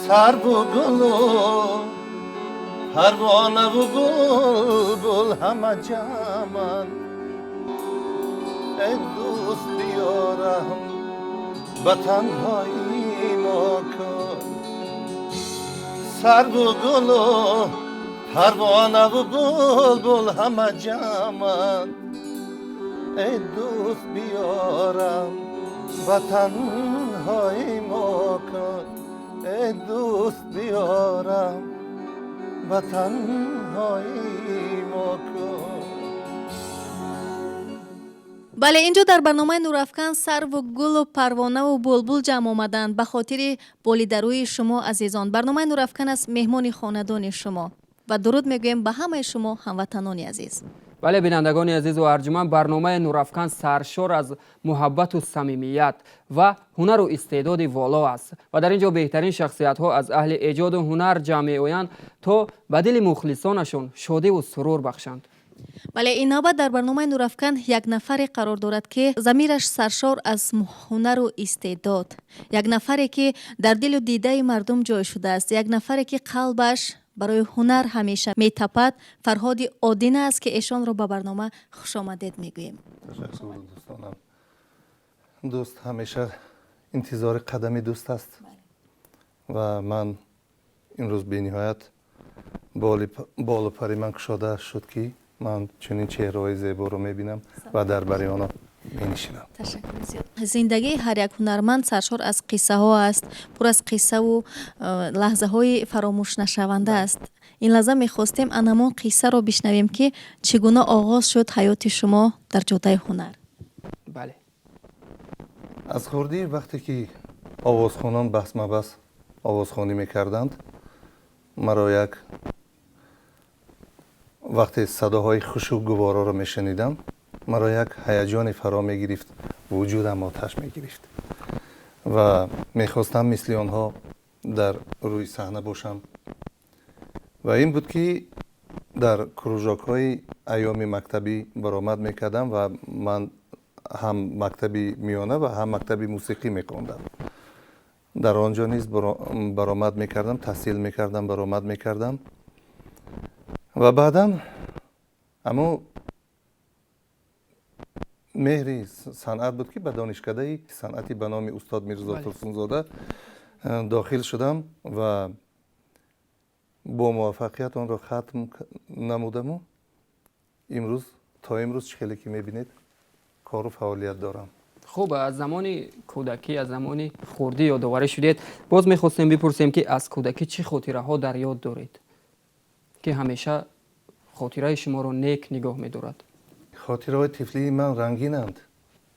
Сарву гулу парвонаву булбул ҳама ҷамъанд. Эй дӯст, биё, раҳм ба танҳои мо кун. Сарву гулу парвонаву булбул ҳама ҷамъанд. Эй дӯст, биё, раҳм ба танҳои мо кун. Эй дӯст, биё, раҳм ба танҳои мо кун. Бале, инҷо дар барномаи Нурафкан сарву гулу парвонаву булбул ҷамъ омаданд ба хотири болидарӯи шумо, азизон. Барномаи Нурафкан аст меҳмони хонадони шумо ва дуруд мегӯем ба ҳамаи шумо, ҳамватанони азиз. Бале, бинандагони азизу арҷуманд, барномаи Нурафкан саршор аз муҳаббату самимият ва ҳунару истеъдоди воло аст ва дар ин ҷо беҳтарин шахсиятҳо аз аҳли эҷоду ҳунар ҷамъ меоянд, то ба дили мухлисонашон шодиву сурур бахшанд. Бале, ин навбат дар барномаи Нурафкан як нафаре қарор дорад, ки замираш саршор аз ҳунару истеъдод, як нафаре, ки дар дилу дидаи мардум ҷой шудааст, як нафаре, ки қалбаш барои ҳунар ҳамеша метапад. Фарҳоди Одина аст, ки эшонро ба барнома хушомадед мегӯем. Ташаккур, дӯстонам. Дӯст ҳамеша интизори қадами дӯст аст ва ман имрӯз бениҳоят болу пари ман кушода шуд, ки ман чунин чеҳраҳои зеборо мебинам ва дар бари онҳо менишинам. Ташаккури зиёд. Зиндагии ҳар як ҳунарманд саршор аз қиссаҳо аст, пур аз қиссаву лаҳзаҳои фаромӯшнашаванда аст. Ин лаҳза мехостем ан ҳамон қиссаро бишнавем, ки чӣ гуна оғоз шуд ҳаёти шумо дар ҷодаи ҳунар. Бале. Аз хурдӣ, вақте ки овозхонон басмабас овозхонӣ мекарданд, маро як вақте садоҳои хушу гувороро мешунидам, маро як ҳаяҷоне фаро мегирифт, вуҷудам оташ мегирифт ва мехостам мисли онҳо дар рӯи саҳна бошам. Ва ин буд, ки дар кружокҳои айёми мактабӣ баромад мекардам ва ман ҳам мактаби миёна ва ҳам мактаби мусиқӣ мехондам. Дар он ҷо низ баромад мекардам, таҳсил мекардам, баромад мекардам. Ва баъдан аммо меҳри санъат буд, ки ба донишкадаи санъати ба номи устод Мирзо Турсунзода дохил шудам ва бо муваффақият онро хатм намудаму имрӯз то имрӯз, чӣ хеле ки мебинед, кору фаъолият дорам. Хуб, аз замони кӯдакӣ, аз замони хурдӣ ёдоварӣ шудед. Боз мехостем бипурсем, ки аз кӯдакӣ чӣ хотираҳо дар ёд доред, ки ҳамеша хотираи шуморо нек нигоҳ медорад? Хотираҳои тифлии ман рангинанд.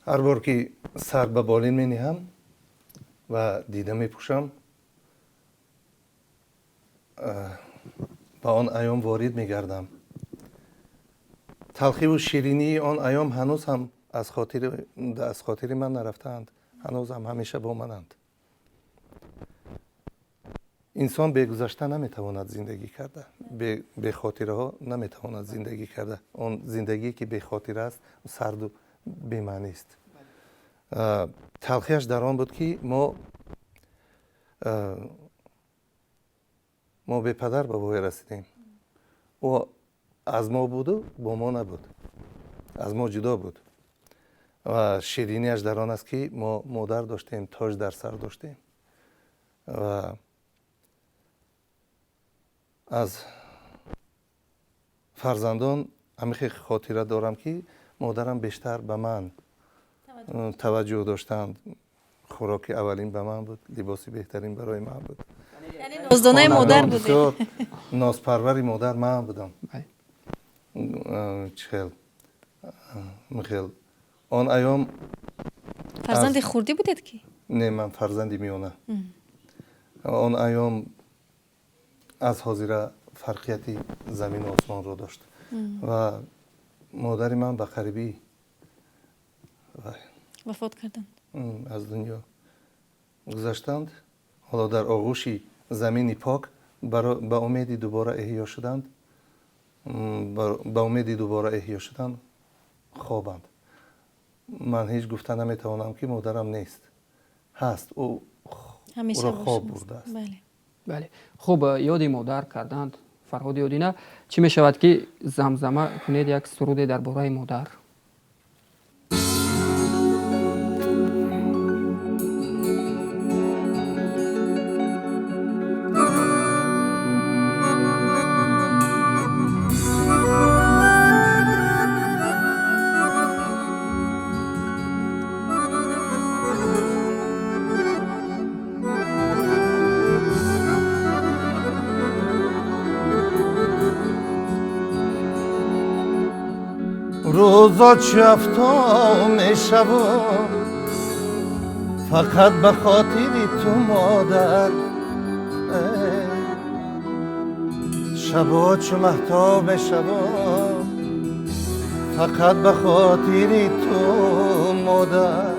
Ҳар бор ки сар ба болин мениҳам ва дида мепӯшам, ба он айём ворид мегардам. Талхиву ширинии он айём ҳанӯз ҳам аз хотири ман нарафтаанд, ҳанӯз ҳам ҳамеша бо мананд. Инсон бегузашта наметавонад зиндагӣ карда, бехотираҳо наметавонад зиндагӣ карда. Он зиндагие, ки бехотира аст, сарду бемаънист. Талхиаш дар он буд, ки мо бепадар ба воя расидем. Ӯ аз мо буду бо мо набуд, аз мо ҷудо буд. Ва ширинияш дар он аст, ки мо модар доштем, тоҷ дар сар доштем. Ва аз фарзандон ҳамихе хотира дорам, ки модарам бештар ба ман таваҷҷӯҳ доштанд. Хӯроки аввалин ба ман буд, либоси беҳтарин барои ман буд. Ноздонаи модар будед. Бисёр нозпарвари модар ман будам. Чихел михел он айём. Фарзанди хурдӣ будед ки? Не, ман фарзанди миёна. Он айём аз ҳозира фарқияти замину осмонро дошт ва модари ман ба қарибӣ вафот карданд. Аз дунё гузаштанд. Ҳоло дар оғӯши замини пок ба умеди дубора эҳё шуданд, ба умеди дубора эҳё шудан хобанд. Ман ҳеҷ гуфта наметавонам, ки модарам нест. Ҳаст, ӯ ӯро хоб бурдааст. Бале, хуб, ёди модар карданд Фарҳоди Одина. Чӣ мешавад ки замзама кунед як суруде дар бораи модар? Рӯзо чафто мешавам, фақат ба хотири ту модар. Шабо чу маҳтоб мешавам, фақат ба хотири ту модар.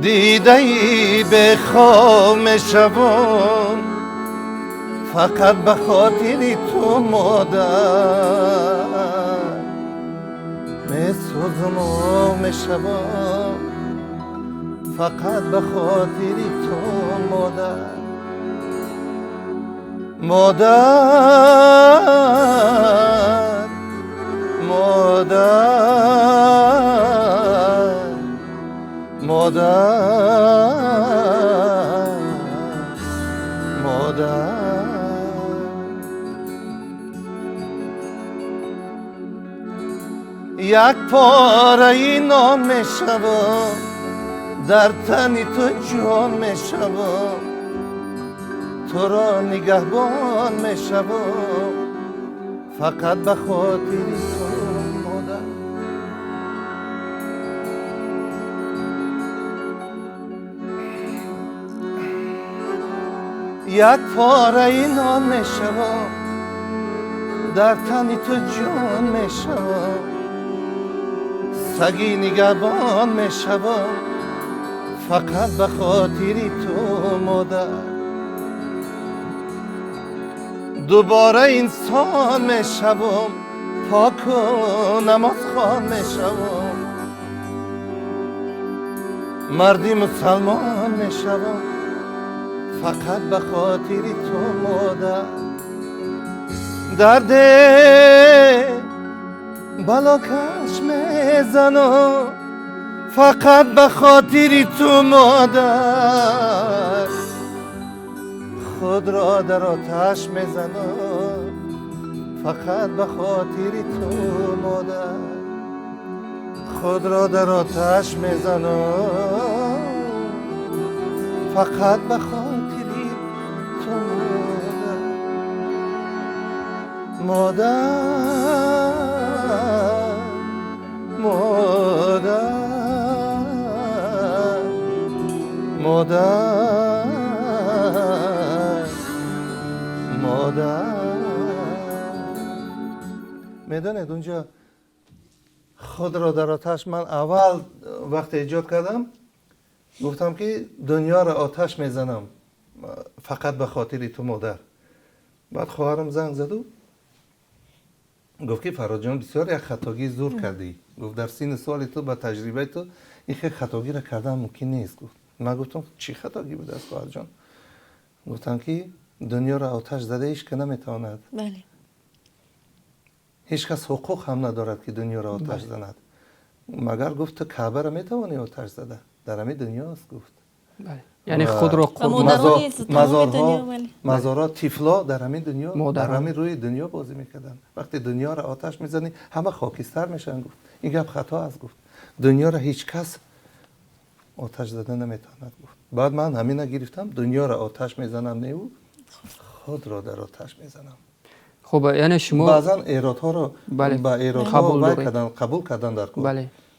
Дидаи бехоб мешавам, фақат ба хотири ту модар. Месӯзам мешавам, фақат ба хотири ту модар. Модар, модар, модар, модар. Як пораи нон мешавам, дар тани ту ҷон мешавам, туро нигаҳбон мешавам, фақат ба хотири ту модар. Як пораи нон мешавам, дар тани ту ҷон мешавам, саги нигаҳбон мешавам, фақат ба хотири ту модар. Дубора инсон мешавам, поку намозхон мешавам, марди мусалмон мешавам, фақат ба хотири ту модар. Дарде балокаш мезанам, фақат ба хотири ту модар. Худро дар оташ мезанам, фақат ба хотири ту модар. Худро дар оташ мезанам, фақат ба хотири ту модар. Модар, модар, модар, модар. Медонед, унҷо худро дар оташ ман аввал вақте эҷод кардам, гуфтам ки дунёро оташ мезанам, фақат ба хотири ту модар. Баъд хоҳарам занг заду гуфт ки Фарҳодҷон, бисёр як хатогии зур кардӣ. Гуфт дар синни соли ту ба таҷрибаи ту ин хел хатогиро кардан мумкин нест. Гуфт ман гуфтам чӣ хатогӣ будааст хоҳарҷон? Гуфтам ки дунёро оташ зада ҳеч ка наметавонад. Ҳеч кас ҳуқуқ ҳам надорад ки дунёро оташ занад. Магар гуфт ту Каъбаро метавонӣ оташ зада? Дар ҳамин дунё аст, гуфт. Яъне худро мазорҳо, тифло дар ҳамин дунё, дар ҳамин рӯи дунё бозӣ мекарданд. Вақте дунёро оташ мезанӣ, ҳама хокистар мешаванд, гуфт. Ин гап хато аст, гуфт. Дунёро ҳеҷ кас оташ зада наметавонад, гуфт. Баъд ман ҳамина гирифтам, дунёро оташ мезанам, неу худро дар оташ мезанам. Хуб, яъне шумо баъзан эродҳоро ба эродҳо қабул кардан дар кор,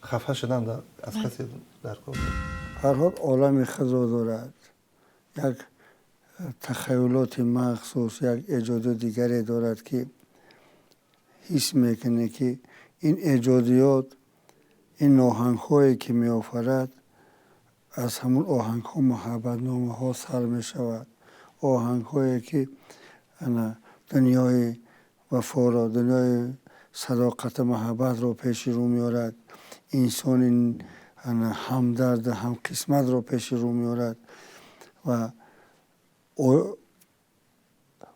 хафа шудан аз касе дар кор. Фарҳод олами худро дорад, як тахайюлоти махсус, як эҷодиёти дигаре дорад ки ҳис мекунад ки ин эҷодиёт, ин оҳангҳое ки меофарад, аз ҳамон оҳангҳо муҳаббатномаҳо сар мешавад. Оҳангҳое ки дунёи вафоро, дунёи садоқату муҳаббатро пеши рӯ меорад. Инсони Ҳамдард, ҳамқисматро пеши рӯ меорад ва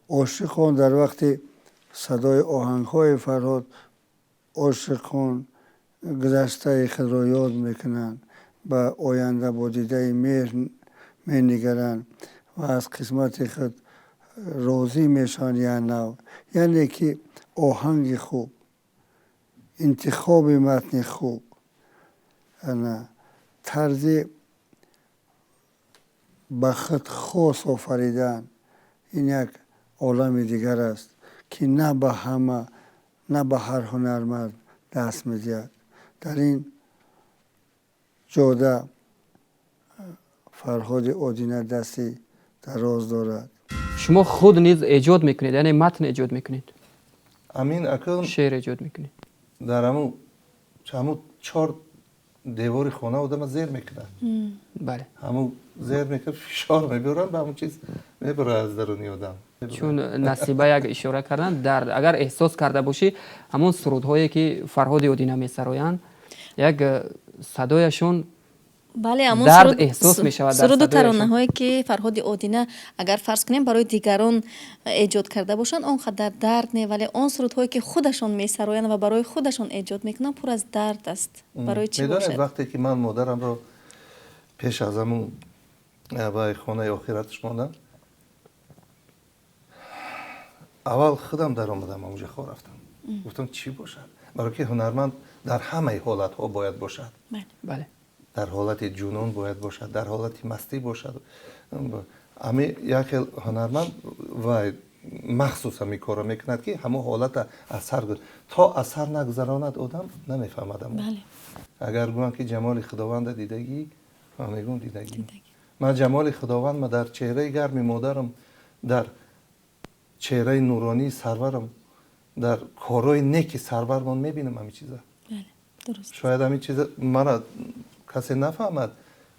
ошиқон дар вақти садои оҳангҳои Фарҳод ошиқон гузаштаи худро ёд мекунанд, ба оянда бо дидаи меҳр менигаранд ва аз қисмати худ розӣ мешаванд. Я нав, яъне ки оҳанги хуб, интихоби матни хуб, тарзи ба худ хос офаридан, ин як олами дигар аст, ки на ба ҳама, на ба ҳар ҳунарманд даст медиҳад. Дар ин ҷода Фарҳоди Одина дасти дароз дорад. Шумо худ низ эҷод мекунед, яъне матн эҷод мекунед? Амин, акл. Шеър эҷод мекунед? Дар ҳамун чор девори хона одама зер мекунад. Ҳамун зер мекунад, фишор мебаранд, ба ҳамун чиз мебарад аз даруни одам. Чун Насиба як ишора кардан, дард агар эҳсос карда бошӣ, ҳамон сурудҳое ки Фарҳоди Одина месароянд, як садояшон Бале, ҳамон дард эҳсос мешавад дар суруду садояшон. Таронаҳое ки Фарҳоди Одина, агар фарз кунем, барои дигарон эҷод карда бошанд, он қадар дард не, вале он сурудҳое ки худашон месароянд ва барои худашон эҷод мекунанд, пур аз дард аст. Барои чӣ Медонед, бошад? Вақте ки ман модарамро пеш аз ҳамун ба хонаи охираташ мондам, аввал худам даромадам, ҳамунҷа хо рафтам, гуфтам, чӣ бошад, барои ки ҳунарманд дар ҳамаи ҳолатҳо бояд бошад. Дар ҳолати ҷунун бояд бошад, дар ҳолати мастӣ бошад. Ами як хел ҳунарманд ва махсус ҳамин корро мекунад, ки ҳамон ҳолата аз сар то аз сар нагузаронад, одам намефаҳмад. Амо агар гӯям, ки ҷамоли Худованда дидагӣ, ман мегӯям, дидагӣ. Ман ҷамоли Худованд ма дар чеҳраи гарми модарам, дар чеҳраи нуронии Сарварам, дар корҳои неки Сарвармон мебинам ҳамин чиза. Шояд ҳамин чиза мара касе нафаҳмад,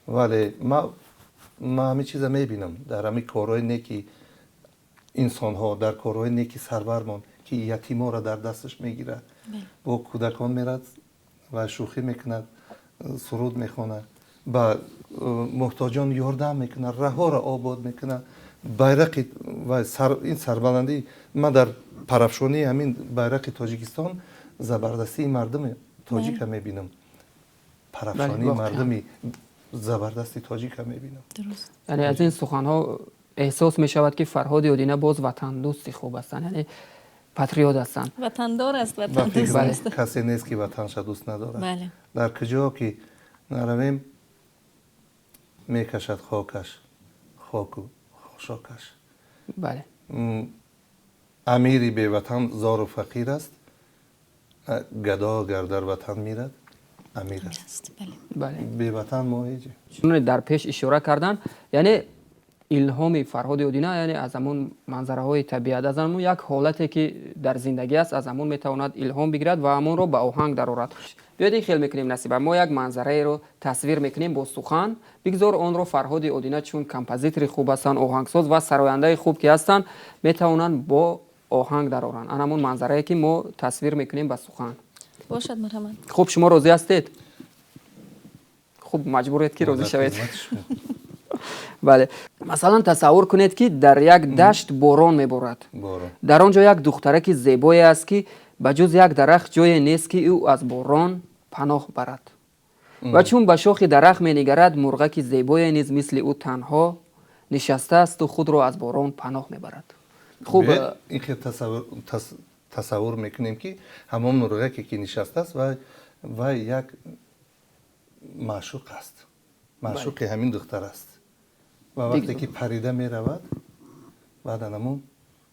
вале ма ҳамин чиза мебинам дар ҳамин корҳои неки инсонҳо, дар корҳои неки Сарвармон, ки ятиморо дар дасташ мегирад, бо кӯдакон мерад ва шӯхӣ мекунад, суруд мехонад, ба муҳтоҷон ёрдам мекунад, раҳоро обод мекунад, байрақи ва ин сарбаландӣ. Ман дар парафшонии ҳамин байрақи Тоҷикистон забардастии мардуми тоҷика мебинам, парафшонии мардуми забардасти тоҷика мебинам. Яъне аз ин суханҳо эҳсос мешавад, ки Фарҳоди Одина боз ватандӯсти хуб ҳастанд, яъне патриот ҳастанд. Ватандор аст, ватандӯст аст. Касе нест, ки ватанша дӯст надорад. Дар куҷо ки наравем, мекашад хокаш, хоку хошокаш. Амири беватан зору фақир аст, гадо гар дар ватан мирад, амир аст. Беватан мо ҳеҷ. Чун дар пеш ишора кардан, яъне илҳоми Фарҳоди Одина, яъне аз ҳамон манзараҳои табиат, аз ҳамон як ҳолате ки дар зиндагӣ аст, аз ҳамон метавонад илҳом бигирад ва ҳамонро ба оҳанг дарорад. Биёед, ин хел мекунем, Насиба: мо як манзараеро тасвир мекунем бо сухан, бигзор онро Фарҳоди Одина, чун композитори хуб ҳастанд, оҳангсоз ва сарояндаи хуб ки ҳастанд, метавонанд бо оҳанг дароранд ан ҳамон манзарае ки мо тасвир мекунем ба сухан. Бошад, марҳамат. Хуб, шумо розӣ ҳастед? Хуб, маҷбуред ки розӣ шавед. Бале, масалан, тасаввур кунед, ки дар як дашт борон меборад. Дар он ҷо як духтараки зебое аст, ки ба ҷуз як дарахт ҷое нест, ки ӯ аз борон паноҳ барад. Ва чун ба шохи дарахт менигарад, мурғаки зебое низ мисли ӯ танҳо нишастаасту худро аз борон паноҳ мебарад. Хуб. Ин хел тасаввур мекунем, ки ҳамон мурғаке ки нишастааст, вай як маъшуқ аст, маъшуқи ҳамин духтар аст. Ва вақте ки парида меравад, баъдан ҳамун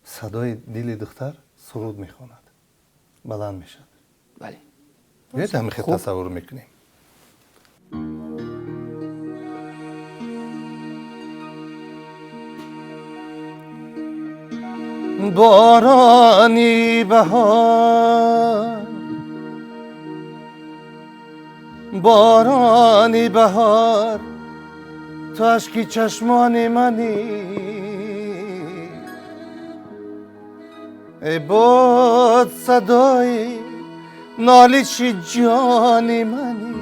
садои дили духтар суруд мехонад, баланд мешавад. Биёед, ҳамин хел тасаввур мекунем. Борони баҳор, борони баҳор, ту ашки чашмони мани, эй бод, садои нолиши ҷони мани.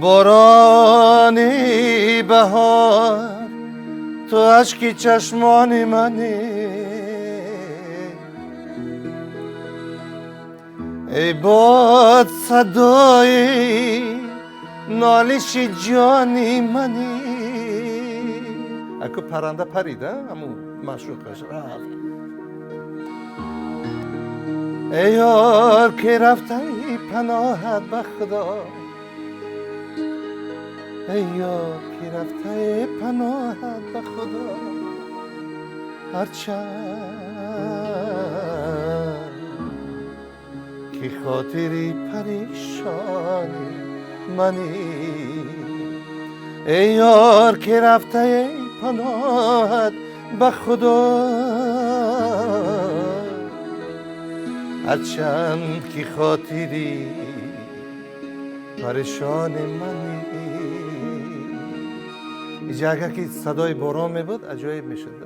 Борони баҳор, ту ашки чашмони мани. Эй бод садои нолиши ҷони мани. Аку парранда парид, ҳамун маъшуқаш рафт. Эй ёр ки рафтаи, паноҳат ба Худо. Эй ёр ки рафтаи, паноҳат ба Худо. Ҳарчанд ки хотири паришони мани. Эй ёр ки рафтаи, паноҳат ба Худо. Ҳарчанд ки хотири парешони мани. Инҷа агар ки садои борон мебуд, аҷоиб мешуд.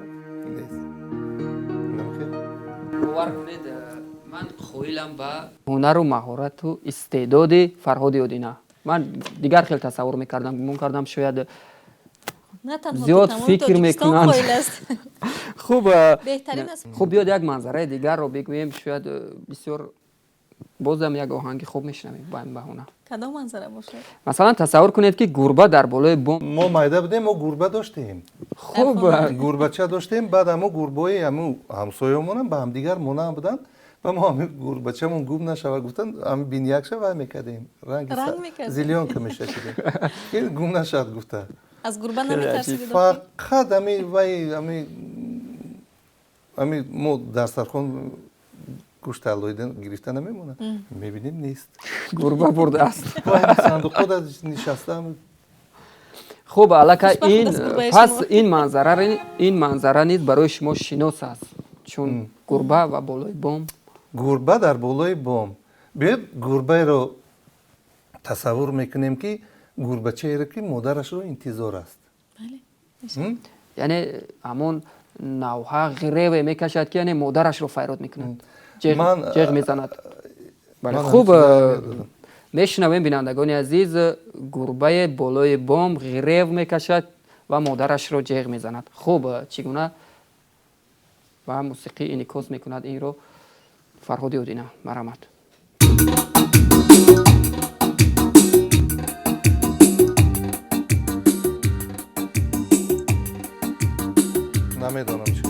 Бовар кунед, ман қоилам ба ҳунару маҳорату истеъдоди Фарҳоди Одина. Ман дигар хел тасаввур мекардам, гумон кардам, шояд зиёд фикр мекунанд. Хуб, хуб, биёд як манзараи дигарро бигӯем. Шояд бисёр бозам як оҳанги хуб мешунавем ба ин баҳона. Кадом манзара бошад? Масалан, тасаввур кунед, ки гурба дар болои бом. Мо майда будем, мо гурба доштем. Хуб. Гурбача доштем. Баъд ҳамо гурбаи ҳаму ҳамсоёмонам ба ҳамдигар монанд буданд ва мо ҳами гурбачамон гум нашава гуфтан, ҳами бинякша вай мекардем, ранги зелёнка мешакидем, гум нашавад гуфта. Аз гурба наметарсидед? Фақат ами вай ами мо дар сархон гӯшти алоҳида гирифта намемонад, мебинем, нест. Гурба бурдааст. Сандуқо нишаста. Хуб, аллакай ин пас ин манзара низ барои шумо шинос аст, чун гурба ва болои бом. Гурба дар болои бом. Биёед, гурбаеро тасаввур мекунем, ки гурбачаеро, ки модарашро интизор аст. Яъне ҳамон навҳа ғиреве мекашад, ки яъне модарашро файрод мекунад, ҷеғ мезанад. Хуб, мешунавем, бинандагони азиз: гурбае болои бом ғирев мекашад ва модарашро ҷеғ мезанад. Хуб, чӣ гуна ва мусиқӣ инъикос мекунад инро Фарҳоди Одина? Марҳамат. Намедонам чӣ.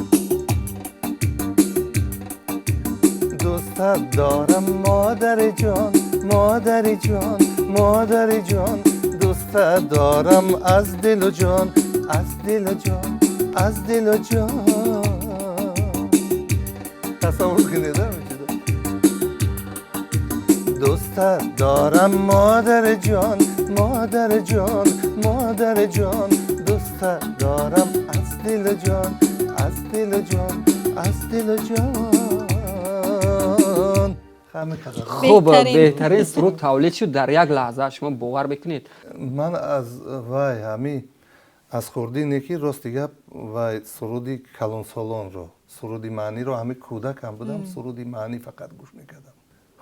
Дӯстат дорам, модари ҷон, модари ҷон, модари ҷон. Дӯстат дорам аз дилу ҷон, аз дилу ҷон, аз дилу ҷон. Тасаввур кунед. Дӯстат дорам, модари ҷон, модари ҷон, модари ҷон. Дӯстат дорам аз дилу ҷон, аз дилу ҷон, аз дилу ҷон. Хуб, беҳтарин суруд тавлид шуд дар як лаҳза, шумо бовар мекунед? Ман аз вай ҳами аз хурдӣ не, ки рости гап, вай суруди калонсолонро, суруди маъниро, ҳами кӯдакам будам, суруди маънӣ фақат гӯш мекардам.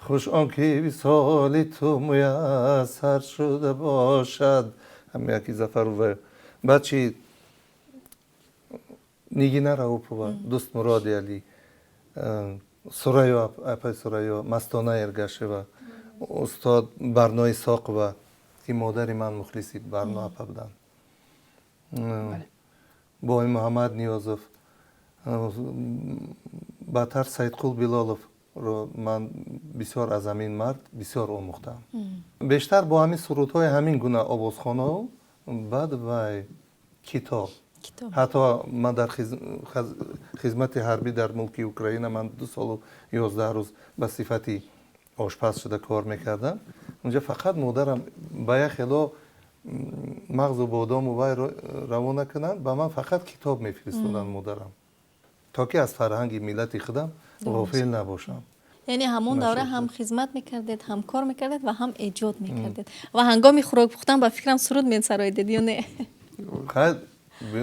Хуш он ки висоли ту муяссар шуда бошад. Ҳами яки Зафару, баъд чи, Нигина Раупова, Дӯстмуроди Алӣ, Сурайё, апаи Сурайё, Мастона Эргашева, устод Барно Исоқова, ки модари ман мухлиси Барно апа буданд, Бой Муҳаммад Ниёзов, баъдтар Саидқул Билоловро ман бисёр аз ҳамин мард бисёр омӯхтам. Бештар бо ҳамин сурудҳои ҳамин гуна овозхонао. Баъд вай китоб. Ҳатто ман дар хизмати ҳарбӣ дар мулки Украина, ман 2 солу 11 рӯз ба сифати ошпаз шуда кор мекардам унҷа. Фақат модарам ба як хело мағзу бодому вай равона кунанд, ба ман фақат китоб мефиристоданд модарам, то ки аз фарҳанги миллати худам ғофил набошам. Яъне ҳамон давра ҳам хизмат мекардед, ҳам кор мекардед ва ҳам эҷод мекардед. Ва ҳангоми хӯрок пухтан, ба фикрам, суруд месароидед ё не?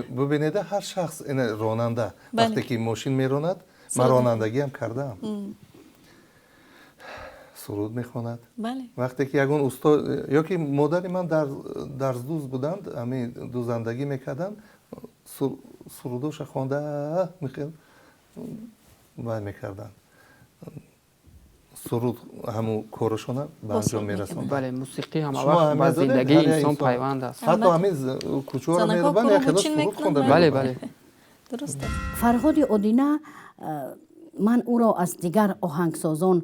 Бубинед, ҳар шахс ронанда вақте ки мошин меронад, ман ронандагиам кардаам. Суруд мехонад. Вақте ки ягон усто ё ки модари ман дарздӯз буданд, ҳамин дӯзандагӣ мекарданд, сурудоша хонда михел вай мекарданд. Суруд ҳамун корашона ба анҷом мерасонд. Бале, мусиқӣ ҳамавақт ба зиндагии инсон пайванд аст. Ҳатто ҳамин кӯчаҳоро меробанд, як хело суруд хонда. Бале, бале. Дуруст аст. Фарҳоди Одина, ман ӯро аз дигар оҳангсозон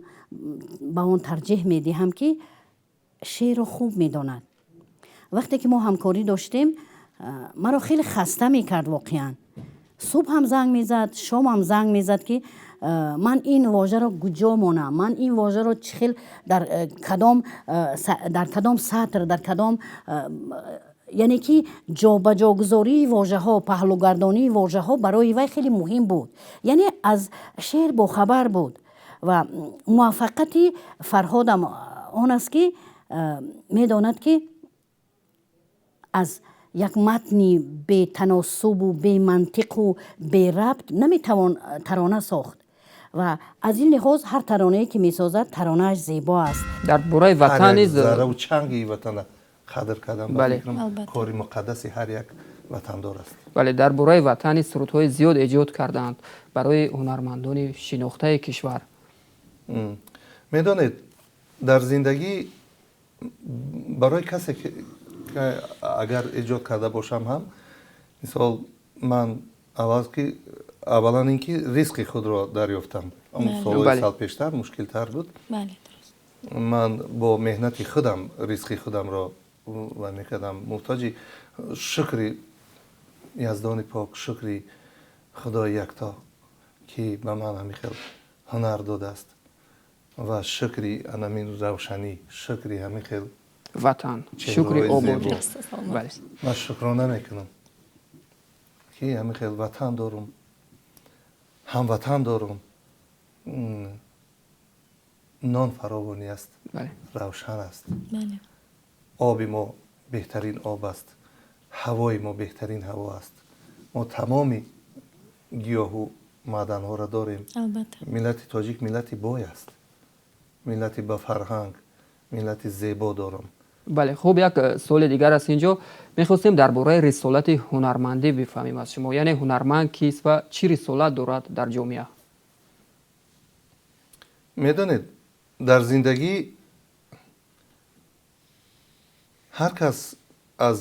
ба он тарҷеҳ медиҳам, ки шеърро хуб медонад. Вақте ки мо ҳамкорӣ доштем, маро хеле хаста мекард воқеан. Субҳ ҳам занг мезад, шом ҳам занг мезад, ки ман ин вожаро куҷо монам, ман ин вожаро чӣ хел, дар кадом сатр, дар кадом, яъне ки ҷобаҷогузории вожаҳо, паҳлугардонии вожаҳо барои вай хеле муҳим буд. Яъне аз шеър бохабар буд ва муваффақияти Фарҳодам он аст, ки медонад, ки аз як матни бетаносубу бемантиқу берабт наметавон тарона сохт ва аз ин лиҳоз ҳар таронае ки месозад, таронааш зебо аст. Дар бораи ватан низ зарраву чанги ватана қадр кардан, ба фикрам, кори муқаддаси ҳар як ватандор аст. Бале, дар бораи ватан низ сурудҳои зиёд эҷод кардаанд барои ҳунармандони шинохтаи кишвар. Медонед, дар зиндагӣ барои касе ки агар эҷод карда бошам ҳам, мисол, ман аввал ки аввалан ин ки ризқи худро дарёфтам, солҳои сал пештар мушкилтар буд. Ман бо меҳнати худам ризқи худамро ва мекардам. Муҳтоҷи шукри Яздони пок, шукри Худои якто, ки ба ман ҳамин хел ҳунар додааст, ва шукри анамин равшанӣ, шукри ҳамин хел ватан, шукри ободӣ. Ман шукрона мекунам, ки ҳамин хел ватан дорум, ҳамватан дорум, нон фаровонӣ аст, равшан аст, оби мо беҳтарин об аст, ҳавои мо беҳтарин ҳаво аст, мо тамоми гиёҳу маъданҳоро дорем. Миллати тоҷик миллати бой аст, миллати ба фарҳанг, миллати зебо дорам. Бале, хуб, як суоли дигар аст инҷо. Мехостем дар бораи рисолати ҳунармандӣ бифаҳмем аз шумо, яъне ҳунарманд кист ва чӣ рисолат дорад дар ҷомеа? Медонед, дар зиндагӣ ҳар кас аз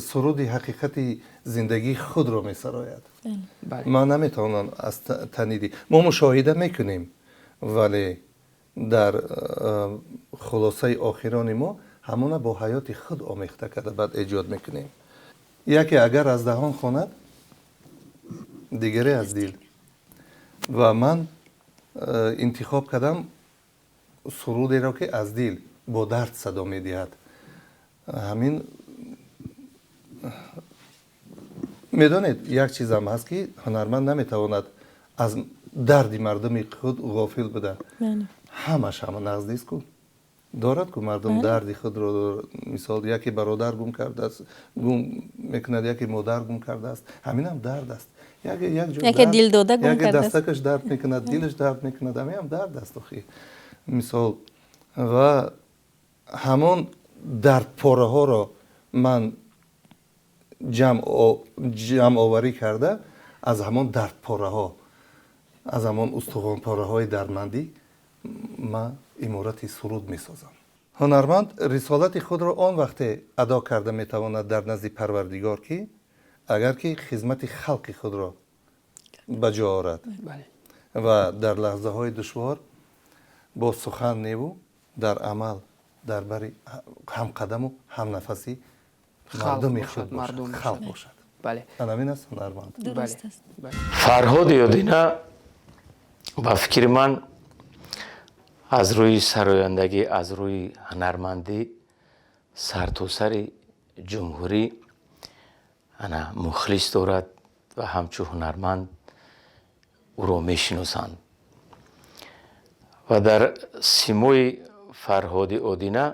суруди ҳақиқати зиндагии худро месарояд. Ман наметавонам аз таниди мо мушоҳида мекунем, вале дар хулосаи охирони мо ҳамона бо ҳаёти худ омехта карда баъд эҷод мекунем. Яке агар аз даҳон хонад, дигаре аз дил. Ва ман интихоб кардам сурудеро, ки аз дил бо дард садо медиҳад. Ҳамин, медонед, як чизам ҳаст, ки ҳунарманд наметавонад аз дарди мардуми худ ғофил буда. Ҳамаш ҳама нағз нест ку, дорад ку мардум дарди худро. Мисол, яке бародар гум кардааст, гум мекунад, яке модар гум кардааст, ҳаминам дард аст. Яке дилдода гум яке дастакаш дард мекунад, дилаш дард мекунад, ҳаминам дард аст охи. Мисол, ва ҳамон дардпораҳоро ман ҷамъоварӣ карда, аз ҳамон дардпораҳо, аз ҳамон устухонпораҳои дардмандӣ ман иморати суруд месозам. Ҳунарманд рисолати худро он вақте адо карда метавонад дар назди Парвардигор, ки агар ки хизмати халқи худро ба ҷо орад ва дар лаҳзаҳои душвор бо сухан неву дар амал дар бари ҳамқадаму ҳамнафаси мардуми худ, халқ бошад. Анамин аст ҳунарманд. Фарҳоди Одина, ба фикри ман, аз рӯи сарояндагӣ, аз рӯи ҳунармандӣ сартосари ҷумҳурӣ ана мухлис дорад ва ҳамчун ҳунарманд ӯро мешиносанд. Ва дар симои Фарҳоди Одина,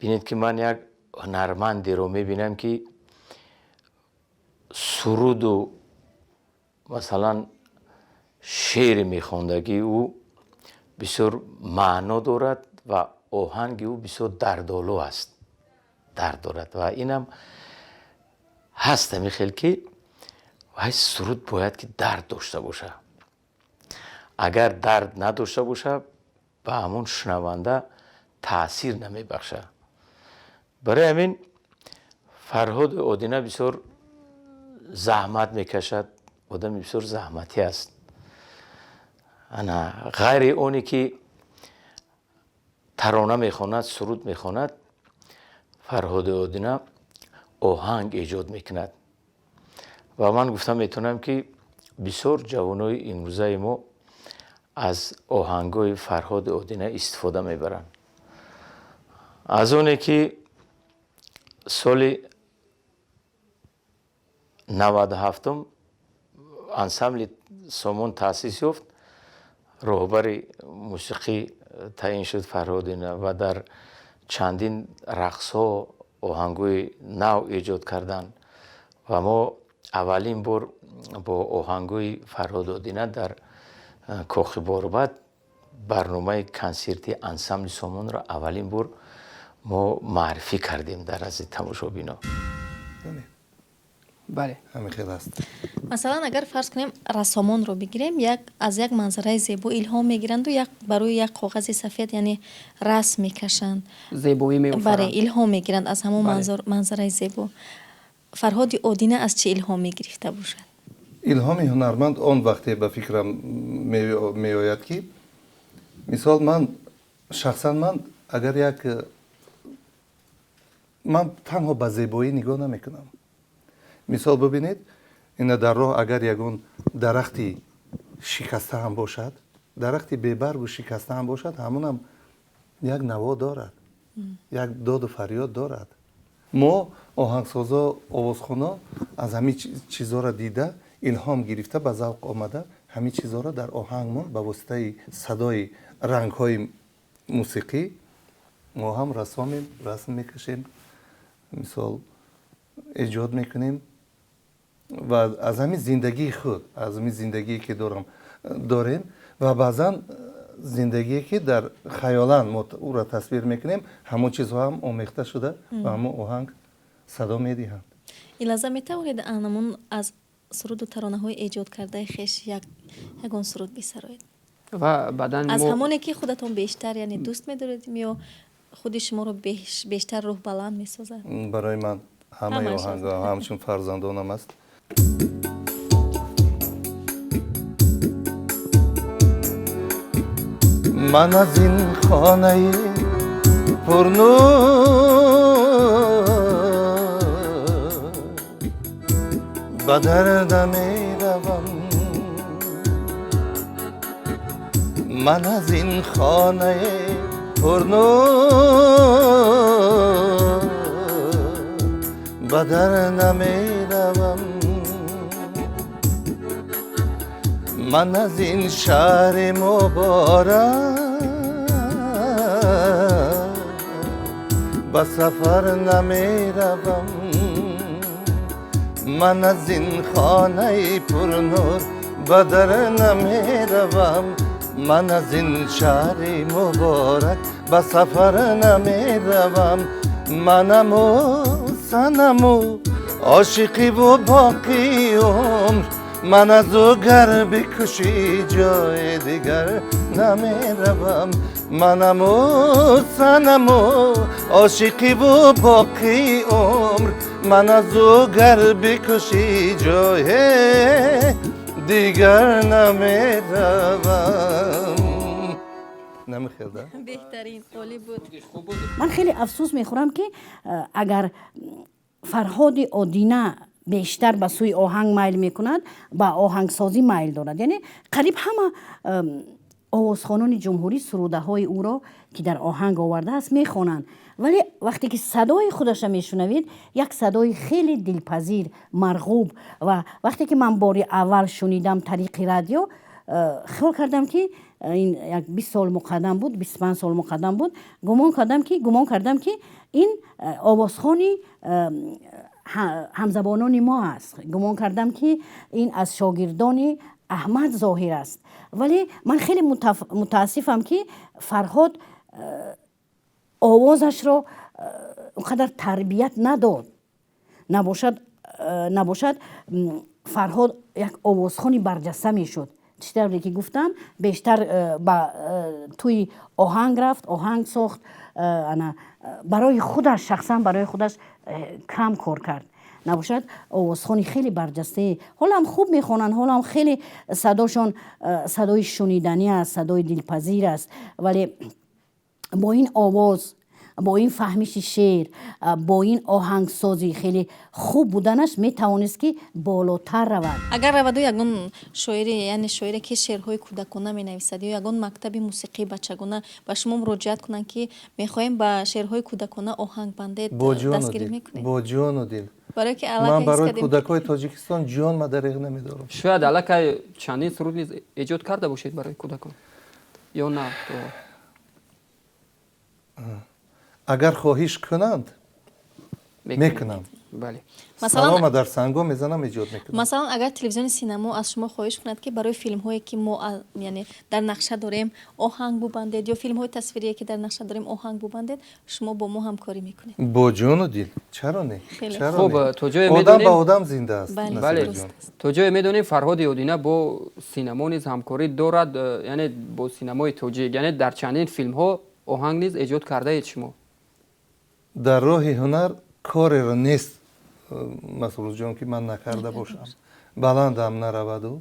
бинед, ки ман як ҳунармандеро мебинам, ки суруду, масалан, шеъри мехондагии ӯ Бисёр маъно дорад ва оҳанги ӯ бисёр дардолу аст, дард дорад. Ва инам ҳаст ҳамин хел, ки вай суруд бояд ки дард дошта боша. Агар дард надошта боша, ба ҳамон шунаванда таъсир намебахшад. Барои ҳамин Фарҳоди Одина бисёр заҳмат мекашад, одами бисёр заҳматӣ аст. Ана ғайри оне ки тарона мехонад, суруд мехонад, Фарҳоди Одина оҳанг эҷод мекунад. Ва ман гуфта метавонам, ки бисёр ҷавонои имрӯзаи мо аз оҳангҳои Фарҳоди Одина истифода мебаранд. Аз оне ки соли 97-ум ансамбли Сомон таъсис ёфт, роҳбари мусиқӣ таъин шуд Фарҳод Одина ва дар чандин рақсҳо оҳангҳои нав эҷод карданд. Ва мо аввалин бор бо оҳангҳои Фарҳод Одина дар Кохи Борбад барномаи консерти ансамбли Сомонро аввалин бор мо муаррифӣ кардем дар назди тамошобино. Бале. Ҳамин хел аст. Масалан, агар фарз кунем, рассомонро бигирем, як аз як манзараи зебо илҳом мегиранду як барои як коғази сафед, яъне расм мекашанд. Зебоӣ бале меофаранд. Илҳом мегиранд аз ҳамон манзараи зебо. Фарҳоди Одина аз чӣ илҳом мегирифта бошад? Илҳоми ҳунарманд он вақте ба фикрам меояд, ки мисол, ман шахсан, ман агар як ман танҳо ба зебоӣ нигоҳ намекунам. Мисол, бибинед, ина дар роҳ агар ягон дарахти шикаста ҳам бошад, дарахти бебаргу шикаста ҳам бошад, ҳамонам як наво дорад, як доду фарёд дорад. Мо оҳангсозо, овозхоно аз ҳамин чизҳоро дида, илҳом гирифта, ба завқ омада, ҳамин чизҳоро дар оҳангмон ба воситаи садои рангҳои мусиқӣ мо ҳам рассомем, расм мекашем, мисол, эҷод мекунем ва аз ҳамин зиндагии худ, аз ҳамин зиндагие ки дорем ва баъзан зиндагие ки дар хаёлан мо ӯро тасвир мекунем, ҳамон чизҳо ҳам омехта шуда ба ҳамон оҳанг садо медиҳанд. Ин лаҳза метавонед анамун аз суруду таронаҳои эҷод кардаи хеш ягон суруд бисароед? Ва баъдан аз ҳамоне ки худатон бештар, яъне, дӯст медоред ё худи шуморо бештар рӯҳбаланд месозад. Барои ман ҳамаи ҳамааш. оҳангҳо ҳамчун фарзандонам аст. Ман аз ин хонаи пурнур ба дар намеравам, ман аз ин хонаи пурнур ба дар намеравам, ман аз ин шаҳри муборак ба сафар намеравам, ман аз ин хонаи пурнур ба дар намеравам, ман аз ин шаҳри муборак ба сафар намеравам. Манаму санаму ошиқиву боқӣ умр, ман аз ӯ гар бикушӣ, ҷои дигар намеравам. Манаму санаму ошиқиву боқӣ умр, ман аз ӯ гар бикушӣ, ҷои дигар намеравам. Намехелда? Беҳтарин, олӣ буд. Ман хеле афсӯс мехӯрам, ки агар Фарҳоди Одина бештар ба сӯи оҳанг майл мекунад, ба оҳангсозӣ майл дорад, яъне қариб ҳама овозхонони ҷумҳурӣ сурудаҳои ӯро, ки дар оҳанг овардааст, мехонанд, вале вақте ки садои худаша мешунавед, як садои хеле дилпазир, марғуб. Ва вақте ки ман бори аввал шунидам тариқи радио, хиёл кардам, ки ин як 20 сол муқаддам буд, 25 сол муқаддам буд, гумон кардам, ки ин овозхони ҳамзабонони мо аст, гумон кардам, ки ин аз шогирдони Аҳмад зоҳир аст. Вале ман хеле мутаассифам, ки Фарҳод овозашро он қадар тарбият надод. Набошад, Фарҳод як овозхони барҷаста мешуд. Чӣ тавре ки гуфтам, бештар ба тӯи оҳанг рафт, оҳанг сохт, ана барои худаш, шахсан барои худаш кам кор кард. Набошад, овозхони хеле барҷастае. Ҳолам хуб мехонанд, ҳолам хеле садошон садои шуниданӣ аст, садои дилпазир аст, вале бо ин овоз, бо ин фаҳмиши шеър, бо ин оҳангсозӣ хеле хуб буданаш метавонист, ки болотар равад. Агар раваду ягон шоире, яъне шоире, ки шеърҳои кӯдакона менависад, ё ягон мактаби мусиқии бачагона ба шумо муроҷиат кунанд, ки мехоҳем ба шеърҳои кӯдакона оҳанг бандед, дастгирӣ мекунед? Бо ҷону дил. Барое ки ман барои кӯдакҳои Тоҷикистон ҷон ма дареғ намедорам. Шояд аллакай чандин суруд низ эҷод карда бошед барои кӯдакон ё на? Агар хоҳиш кунанд, мекунам. Салома дар санго мезанам, эҷод мекунам. Масалан, агар телевизиони Синамо аз шумо хоҳиш кунад, ки барои филмҳое, ки мо, яъне, дар нақша дорем, оҳанг бубандед, ё филмҳои тасвирие, ки дар нақша дорем, оҳанг бубандед, шумо бо мо ҳамкорӣ мекунед? Бо ҷону дил, чаро не? Хуб, то ҷое одам ба одам зинда аст. Бале, то ҷое медонем, Фарҳоди Одина бо синамо низ ҳамкорӣ дорад, яъне бо синамои тоҷик, яъне дар чандин филмҳо оҳанг низ эҷод кардаед шумо. Дар роҳи ҳунар кореро нест, Масрурҷон, ки ман накарда бошам. Баландам нараваду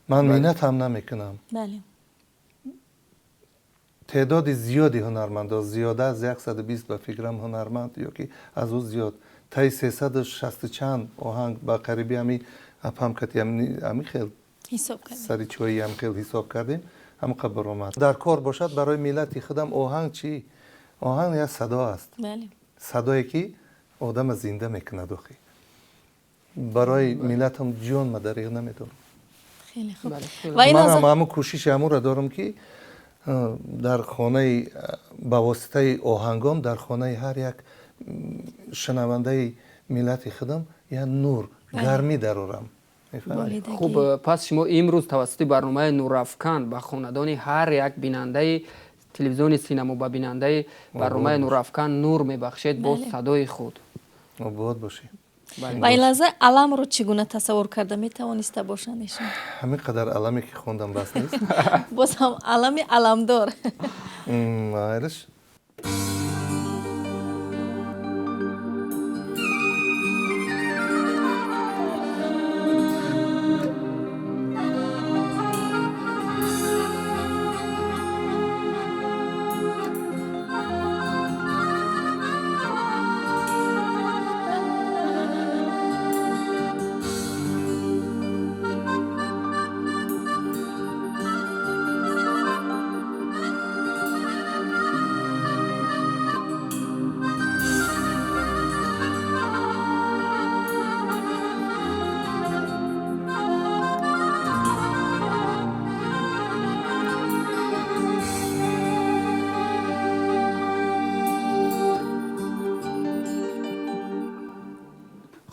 ман миннатам намекунам. Теъдоди зиёди ҳунармандо, зиёда аз 120, ба фикрам, ҳунарманд ё ки аз ӯ зиёд, таи 360 чанд оҳанг ба қариби ҳами апам кати ҳами хел сари чои ҳам хел ҳисоб кардем, ҳамқа баромад. Дар кор бошад барои миллати худам оҳанг чӣ? Оҳанг як садо аст, садое ки одама зинда мекунад. Охи, барои миллатам ҷон ма дареғ намедорам. Манам ҳамун кӯшиши ҳамуро дорам, ки дар хонаи, ба воситаи оҳангом, дар хонаи ҳар як шунавандаи миллати худам як нур, гармӣ дарорам. Хуб, пас шумо имрӯз тавассути барномаи Нурафкан ба хонадони ҳар як бинандаи телевизиони Синамо, ба бинандаи барномаи Нурафкан нур мебахшед бо садои худ. Обод бошед. Ва ин лаҳза аламро чӣ гуна тасаввур карда метавониста бошанд эшон? Ҳамин қадар аламе, ки хондам, бас нест? Боз ҳам алами аламдор. Майлиш.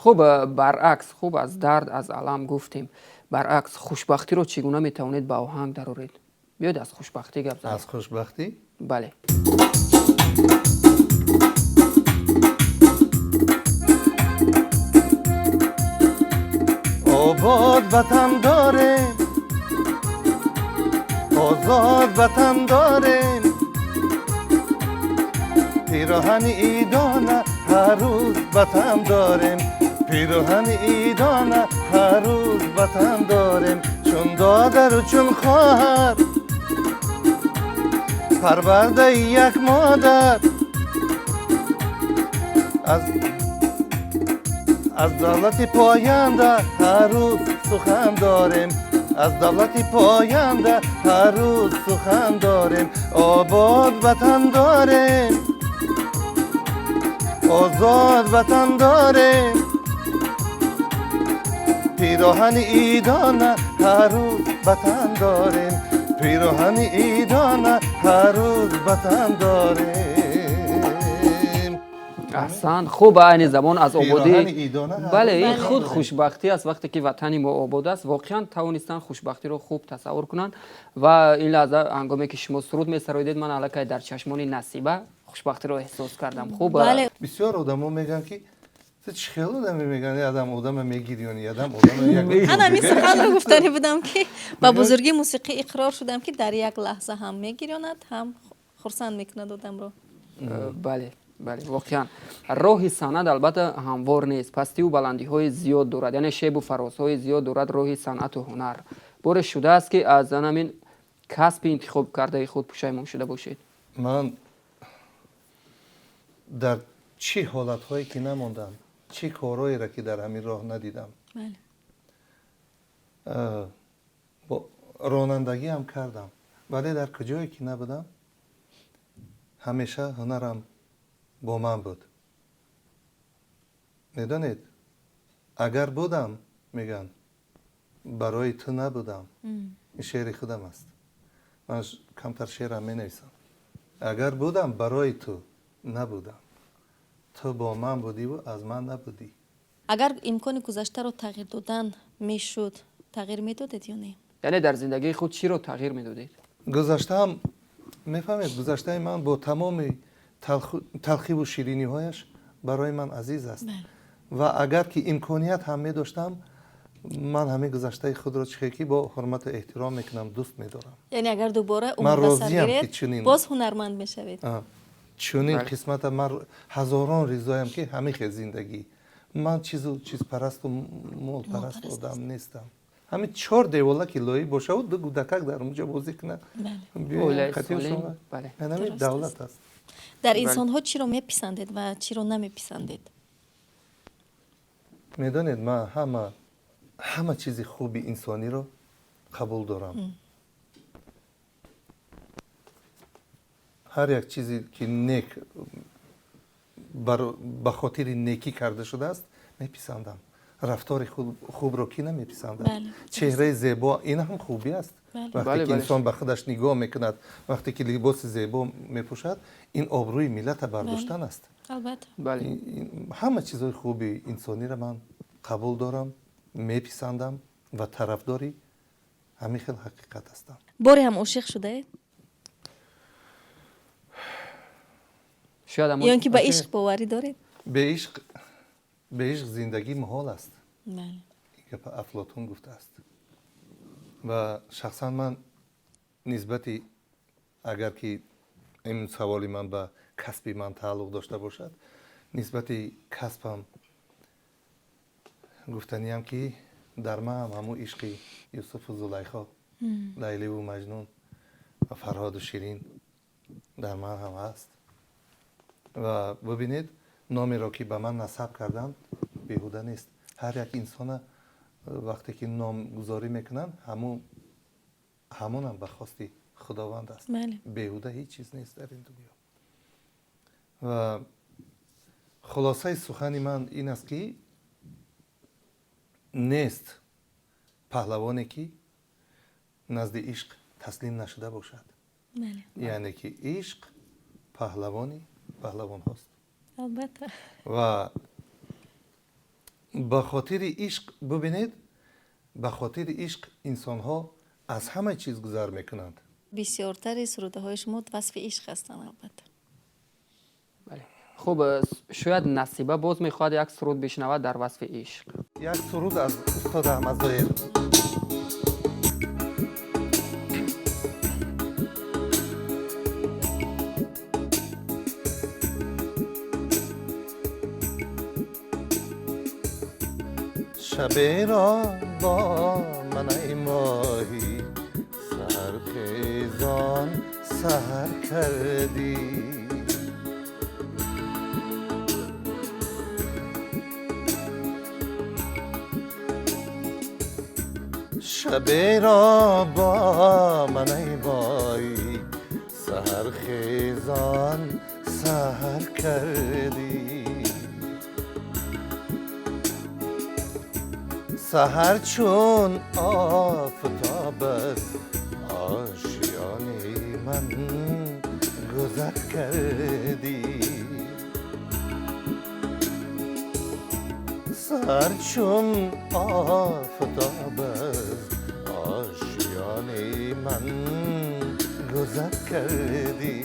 Хуб, баръакс, хуб, аз дард, аз алам гуфтем, баръакс, хушбахтиро чӣ гуна метавонед ба оҳанг дароред? Биёед, аз хушбахтӣ гап занем. Аз хушбахтӣ? Бале. Обод ватан дорем, озод ватан дорем, пироҳани идона ҳар рӯз ватан дорем, пироҳани идона ҳар рӯз ватан дорем, чун додару чун хоҳар, парвардаи як модар, аз давлати поянда ҳар рӯз сухан дорем, аз давлати поянда ҳар рӯз сухан дорем, обод ватан дорем, озод ватан дорем, пироҳани идона ҳар рӯз ватан дорем, пироҳани идона ҳар рӯз ватан дорем. Аҳсан, хуб, айни замон аз ободӣ, бале, ин худ хушбахтӣ аст. Вақте ки ватани мо обод аст, воқеан тавонистанд хушбахтиро хуб тасаввур кунанд. Ва ин лаҳза, ҳангоме ки шумо суруд месароидед, ман аллакай дар чашмони Насиба хушбахтиро эҳсос кардам. Хуб, бисёр одамо мегӯянд, ки ту чӣ хел одаме, мегӯянд, одам одама мегирёни, одам одама. Ман ҳамин суханро гуфтанӣ будам, ки ба бузургии мусиқӣ иқрор шудам, ки дар як лаҳза ҳам мегирёнад, ҳам хурсанд мекунад одамро. Бале, бале, воқеан роҳи санъат албатта ҳамвор нест, пастиву баландиҳои зиёд дорад, яъне шебу фарозҳои зиёд дорад роҳи санъату ҳунар. Боре шудааст, ки аз ҳамин касби интихоб кардаи худ пушаймон шуда бошед? Ман дар чӣ ҳолатҳое ки намондам, чӣ корҳоеро ки дар ҳамин роҳ надидам. Ронандагиам кардам, вале дар куҷое ки набудам, ҳамеша ҳунарам бо ман буд. Медонед, агар будам, мегӯянд, барои ту набудам. Ин шеъри худам аст, ман камтар шеърам менависам. Агар будам, барои ту набудам, ту бо ман будиву аз ман набудӣ. Агар имкони гузаштаро тағйир додан мешуд, тағйир медодед ё не? Яъне дар зиндагии худ чиро тағйир медодед? Гузаштаам, мефаҳмед, гузаштаи ман бо тамоми талхиву шириниҳояш барои ман азиз аст. Ва агар ки имконият ҳам медоштам, ман ҳамин гузаштаи худро, чихе ки бо ҳурмату эҳтиром мекунам, дӯст медорам. Яъне агар дубора умр ба сар гиред, боз ҳунарманд мешавед? Чунин қисмата ман ҳазорон ризоям, ки ҳамин хел зиндагӣ. Ман чизу чизпарасту молпараст одам нестам. Ҳамин чор девола ки лоӣ бошаву ду гудакак дар онҷо бозӣ кунад, ҳамин давлат аст. Дар инсонҳо чиро меписандед ва чиро намеписандед? Медонед, ман ҳама чизи хуби инсониро қабул дорам. Ҳар як чизе ки нек, ба хотири некӣ карда шудааст, меписандам. Рафтори хубро ки намеписандад? Чеҳраи зебо, ин ҳам хубӣ аст. Вақте ки инсон ба худаш нигоҳ мекунад, вақте ки либоси зебо мепӯшад, ин обрӯи миллата бардоштан аст. Ҳама чизҳои хуби инсониро ман қабул дорам, меписандам ва тарафдори ҳамин хел ҳақиқат ҳастам. Боре ҳам ошиқ шудаед? Ё ин ки ба ишқ боварӣ доред? Бе ишқ зиндагӣ муҳол аст. Ин гапа Афлотун гуфтааст. Ва шахсан ман нисбати, агар ки ин саволи ман ба касби ман тааллуқ дошта бошад, нисбати касбам гуфтаниям, ки дар ман ҳам ҳамун ишқи Юсуфу Зулайхо, Лайливу Маҷнун ва Фарҳоду Ширин дар ман ҳам ҳаст. Ва бибинед, номеро ки ба ман насаб карданд, беҳуда нест. Ҳар як инсона вақте ки номгузорӣ мекунанд, ҳамонам ба хости Худованд аст. Беҳуда ҳеҷ чиз нест дар ин дунё. Ва хулосаи сухани ман ин аст, ки нест паҳлавоне, ки назди ишқ таслим нашуда бошад. Яъне ки ишқ паҳлавони паҳлавонҳост. Албатта. Ва ба хотири ишқ, бибинед, ба хотири ишқ инсонҳо аз ҳама чиз гузар мекунанд. Бисёртари сурудаҳои шумо васфи ишқ ҳастанд, албатта. Хуб, шояд Насиба боз мехоҳад як суруд бишнавад дар васфи ишқ. Як суруд аз устод Аҳмадзоҳир. Шаберо бо ман, ай моҳӣ, саҳархезон саҳар кардӣ. Шаберо бо ман, ай моҳӣ, саҳархезон саҳар кардӣ. Саҳар чун офтоб аз ошиёни ман гузар кардӣ. Саҳар чун офтоб аз ошёни ман гузар кардӣ.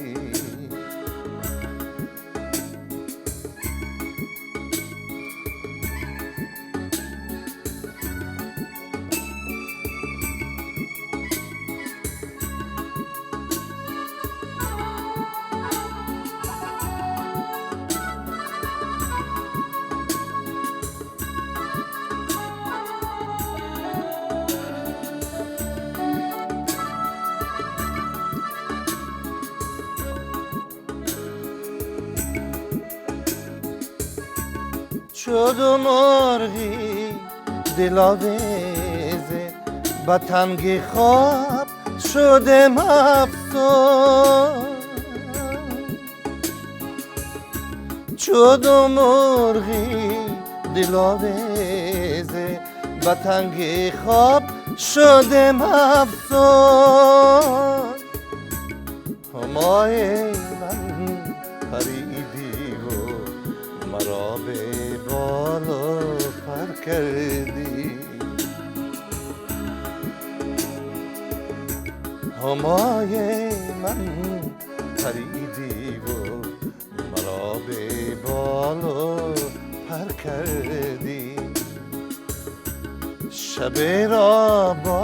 Чу ду мурғи диловезе ба танги хоб шудем афсун. Чу ду мурғи диловезе ба танги хоб шудем афсун. Ҳумои ман паридиву маро бе болу пар кардӣ. Ҳумои ман паридиву маро бе болу пар кардӣ. Шаберо бо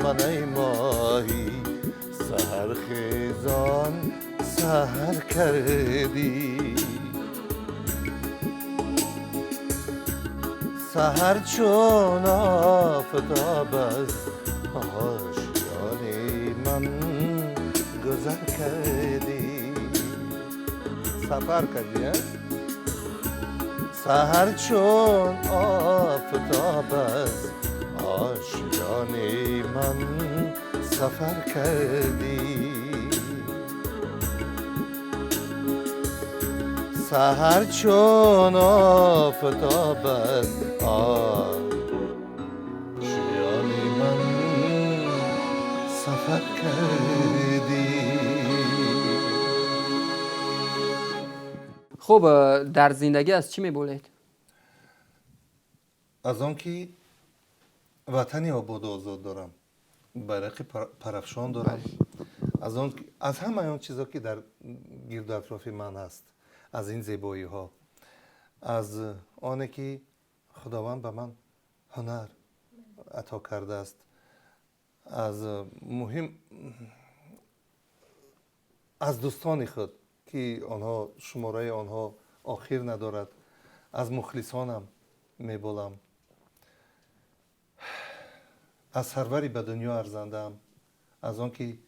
ман эй моҳӣ саҳархезон саҳар кардӣ. Саҳар чун офтоб аз ошёни ман гузар кардӣ. Сафар кардӣ, а? Саҳар чун офтоб аз ошёни ман сафар кардӣ. Саҳар чун офтоб аз ошёни ман сафар кардӣ. Хуб, дар зиндагӣ аз чӣ меболед? Аз он ки ватани ободу озод дорам, байрақи парафшон дорам, аз ҳамаи он чизо ки дар гирду атрофи ман ҳаст, аз ин зебоиҳо, аз оне ки Худованд ба ман ҳунар ато кардааст, аз муҳим аз дӯстони худ ки онҳо шумораи онҳо охир надорад, аз мухлисонам меболам, аз сарвари ба дунё арзандаам, аз он ки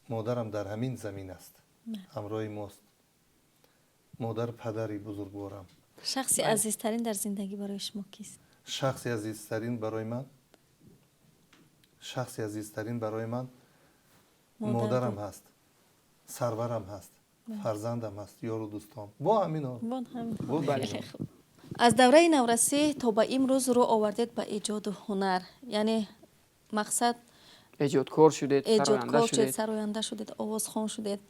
модарам дар ҳамин замин аст, ҳамроҳи мост, модар падари бузургворам. Шахси азизтарин дар зиндагӣ барои шумо кист? Шахси азизтарин барои ман? Шахси азизтарин барои ман модарам ҳаст, сарварам ҳаст, фарзандам ҳаст, ёру дӯстон. Бо ҳаминҳо. Бо ҳаминҳо. Аз давраи наврасӣ то ба имрӯз рӯ овардед ба эҷоду ҳунар, яъне мақсад эҷодкор шудед, эҷодкор шудед, сароянда шудед, овозхон шудед.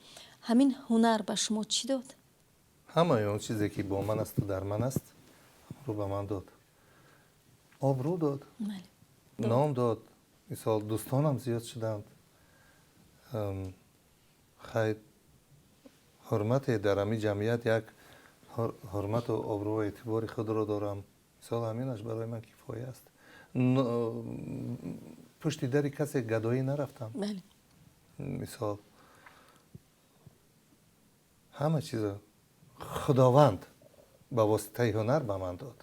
Ҳамин ҳунар ба шумо чӣ дод? Ҳамаи он чизе ки бо ман асту дар ман аст, рӯ ба ман дод. Обрӯ дод, ном дод. Мисол, дӯстонам зиёд шуданд. Хайр, ҳурмате дар ҳамин ҷамъият як ҳурмату обрӯу эътибори худро дорам. Мисол, ҳаминаш барои ман кифоя аст. Пушти дари касе гадоӣ нарафтам. Мисол, ҳама чизо Худованд ба воситаи ҳунар ба ман дод.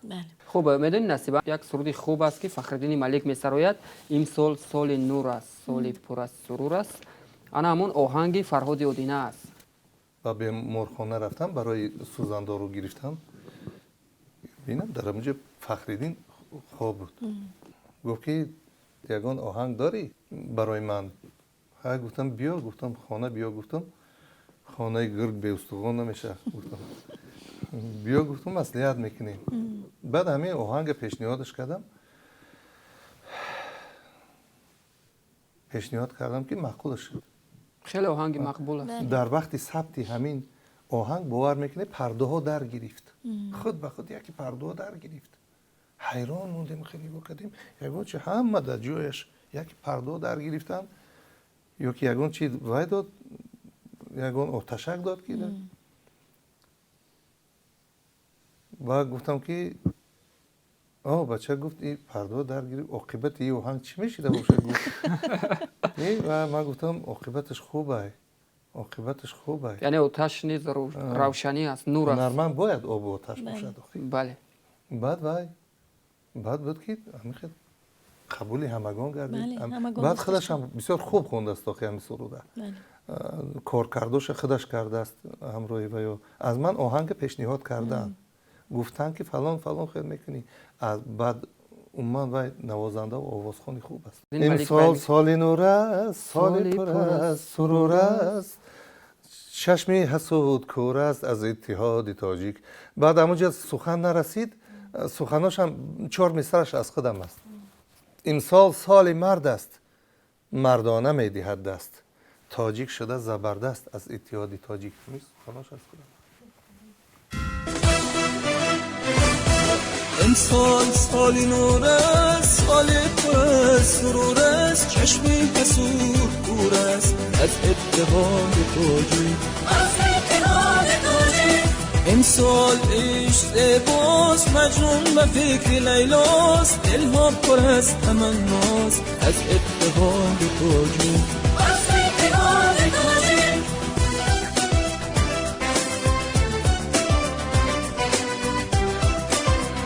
Хуб, медонӣ Насиба, як суруди хуб аст ки Фахриддини Малик месарояд. Имсол соли нур аст, соли пур аз сурур аст. Ана ҳамон оҳанги Фарҳоди Одина аст. Ба беморхона рафтам барои сӯзандору гирифтан. Бинам дар ҳамонҷо Фахриддин хоб буд. Гуфт ки ягон оҳанг дорӣ барои ман? Ҳа, гуфтам биё, гуфтам хона биё, гуфтам хонаи гург беустухон намешавад. Гуфтам биё, гуфтам маслиҳат мекунем. Баъд ҳамин оҳанга пешниҳодаш кардам. Пешниҳод кардам ки маъқулаш шуд. Хеле оҳанги мақбул аст. Дар вақти сабти ҳамин Оҳанг, бовар мекунед, пардаҳо дар гирифт, худ ба худ яке пардаҳо дар гирифт. Ҳайрон мондем, хеле нигоҳ кардем, ягон чи ҳама дар ҷояш, яке пардаҳо дар гирифтанд ё ки ягон чи вай дод, ягон оташак дод ки. Ва гуфтам ки о бача, гуфт, и пардаҳо дар гирифт, оқибати и оҳанг чӣ мешида бошад, гуфт. Ва ман гуфтам, оқибаташ хубай, оқибаташ хубай. Яъне оташ низ равшанӣ аст, нур аст. Ҳунарманд бояд обу оташ бошад. Бале. Баъд вай баъд буд ки ҳамин қабули ҳамагон гардид. Баъд худашам бисёр хуб хондааст охи ҳамин суруда, коркардоша худаш кардааст ҳамроҳи ва ё аз ман оҳанга пешниҳод кардаанд, гуфтанд ки фалон фалон хел мекунӣ. Баъд умуман вай навозанда ва овозхони хуб аст. Имсол соли нур аст, соли пур аз сурур аст, чашми ҳасуд кӯр аст аз иттиҳоди тоҷик. Баъд ҳамонҷа сухан нарасид, суханошам чор мисраш аз худам аст. Имсол соли мард аст, мардона медиҳад даст, тоҷик шуда забардаст аз иттиҳоди тоҷик. Суханош аз худам. امسال سال نور است، سال پر از سرور است، چشمی حسود کور است از اتحاد تاجیک، از اتحاد تاجیک. امسال عشق زیباست، مجنون به فکر لیلاست، دلها پر از تمناست از اتحاد تاجیک، از اتحاد تاجیک.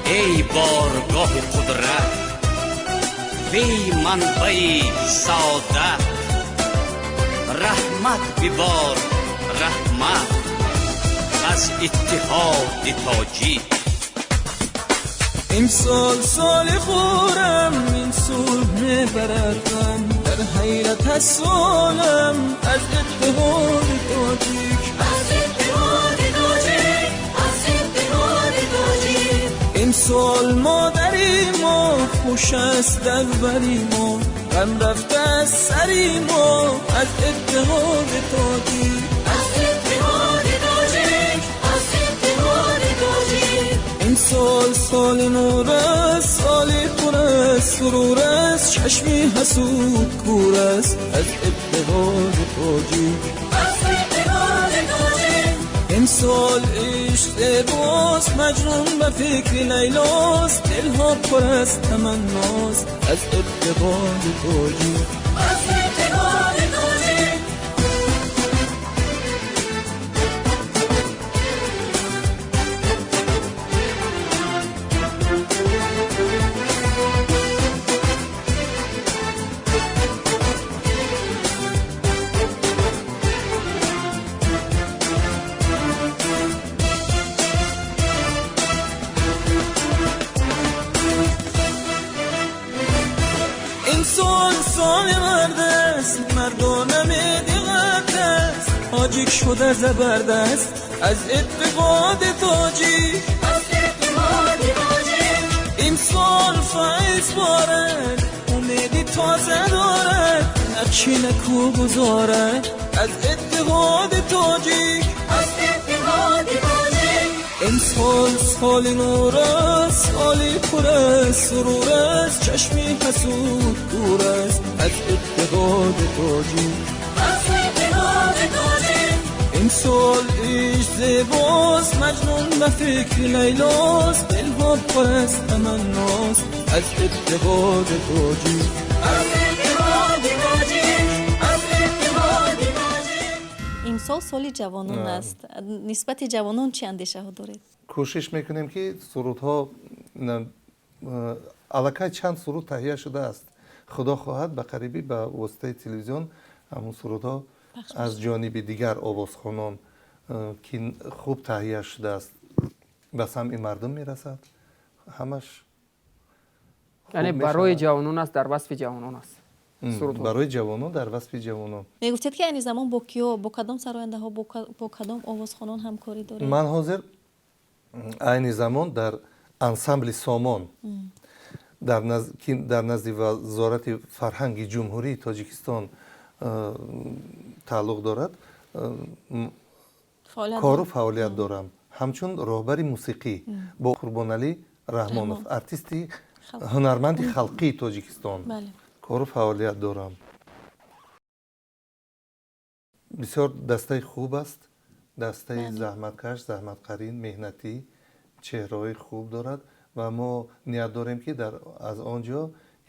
ای بارگاه قدرت، وی منبع سعادت، رحمت ببار رحمت از اتحاد تاجیک. امسال سال خورم، این صلح میبردم، در حیرت از سالم از اتحاد تاجیک، از اتحاد تاجیک، از اتحاد تاجیک. امسال مادری ما خوش است در بری ما، غم رفته از سری ما از اتحاد تاجیک، از اتحاد تاجیک، از اتحاد تاجیک. امسال سال نور است، سال پر از سرور است، چشمی حسود کور است از اتحاد تاجیک، از اتحاد تاجیک. امسال عشق زیباست، مجنون به فکر لیلاست، دلها پر از تمناست از اتحاد تاجیک، از اتحاد تاجیک. امسال سال مرد است، مردانه میدهد دست، تاجیک شده زبردست از اتحاد تاجیک، از اتحاد تاجیک. امسال فیض بارد، امیدی تازه دارد، نقشی نکو گذارد از اتحاد تاجیک، از اتحاد تاجیک. امسال سال نور است، سال پر از سرور است، چشمی حسود کور است از اتحاد تاجیک، از اتحاد تاجیک. امسال عشق زیباست، مجنون به فکر لیلاست، دلها پر از تمناست از اتحاد تاجیک، از اتحاد تاجیک، از اتحاد تاجیک. Имсол соли ҷавонон аст. Нисбати ҷавонон чӣ андешаҳо доред? Кӯшиш мекунем ки сурудҳо, аллакай чанд суруд таҳия шудааст, худо хоҳад ба қарибӣ ба воситаи телевизион ҳамун сурудҳо аз ҷониби дигар овозхонон ки хуб таҳия шудааст ба самъи мардум мерасад. Ҳамаш яъне барои ҷавонон аст, дар васфи ҷавонон аст. Барои ҷавонон, дар васфи ҷавонон. Мегуфтед ки айни замон бо киё, бо кадом сарояндаҳо, бо кадом овозхонон ҳамкорӣ доред? Ман ҳозир айни замон дар ансамбли Сомон, ки дар назди Вазорати фарҳанги Ҷумҳурии Тоҷикистон тааллуқ дорад, Кору фаъолият дорам ҳамчун роҳбари мусиқӣ бо Қурбоналӣ Раҳмонов, артисти ҳунарманди халқии Тоҷикистон, кору фаъолият дорам. Бисёр дастаи хуб аст, дастаи заҳматкаш, заҳматқарин, меҳнатӣ, чеҳраҳои хуб дорад ва мо ният дорем, ки аз он ҷо